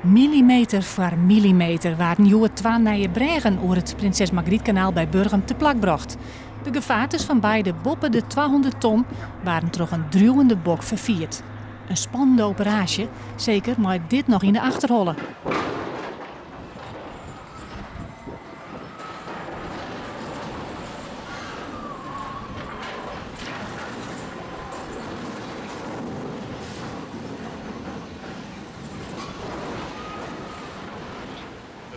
Millimeter foar millimeter waarden hjoed twa nije brêgen oer it Prinses Margrietkanaal by Burgum te plak brocht. De gefaartes fan beide boppe de 200 ton waarden troch in driuwende bok ferfierd. In spannende operaasje, seker mei dit noch yn de achterholle.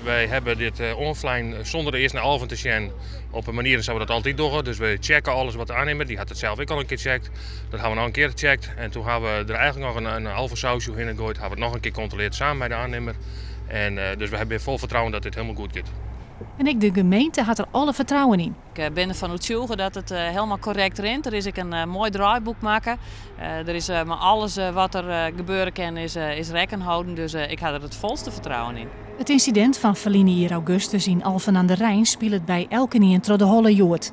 Wij hebben dit oanflein sûnder earst nei Alphen te sjen op in manier sa't we dat altyd dogge. Dus we checke alles wat de oannimmer, dy hat it sels ek al in kear checkt. Dat ha we noch in kear checkt en toen ha we der eigentlik noch in Alphen sausje oerhinne goaid, ha we it noch in kear kontrolearre samen mei de oannimmer. En dus we hawwe fol fertrouwen dat dit hielendal goed giet. En ek de gemeente hat der alle fertrouwen yn. Ik bin derfan oertsjûge dat it helemaal korrekt rint. Der is ek in moai draaiboek makke. Der is mei alles wat der gebeure kin is rekken holden. Dus ik ha der it folste fertrouwen yn. It ynsidint fan ferline jier augustus yn Alphen aan de Rijn spilet by elkenien troch de holle hjoed.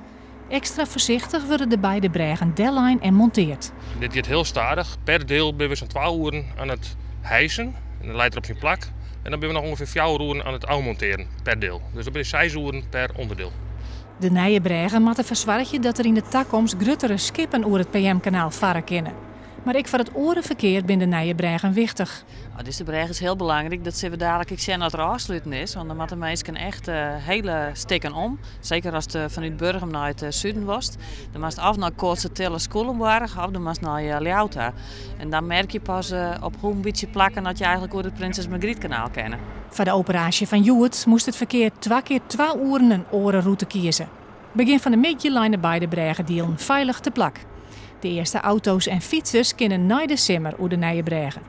Ekstra foarsichtich wurde de beide brêgen dellein en monteard. Dit giet hiel stadich. Per diel binne we sa'n 2 oeren oan it hijsen en dan leit er op syn plak. En dan binne we noch ûngefear 4 oeren oan it ôfmontearjen per diel. Dus dat binne 6 oeren per ûnderdiel. De nije brêgen moatte fersoargje dat der yn de takomst gruttere skippen oer it PM-kanaal farre kinne. Mar ek foar it oare ferkear binne de nije brêgen wichtich. Oh, dizze brêge is hiel belangryk. Dat sille we dadlik ek sjen as er ôfsluten is. Want dan moatte minsken echt hiele stikken om. Seker ast fanút Burgum nei it suden wolst. Dan moatst of nei Koatstertille Skûlenboarch of dan moatst nei Ljouwert ta. En dan merk je pas op hoe in bytsje plakken dat je eigentlik oer it Prinses Margrietkanaal kinne. Foar de operaasje fan hjoed moast it ferkear 2 kear 2 oeren in oare rûte kieze. Begjin fan de middei leine beide brêgedielen feilich te plak. De earste auto's en fytsers kinne nei de simmer oer de nije brêge.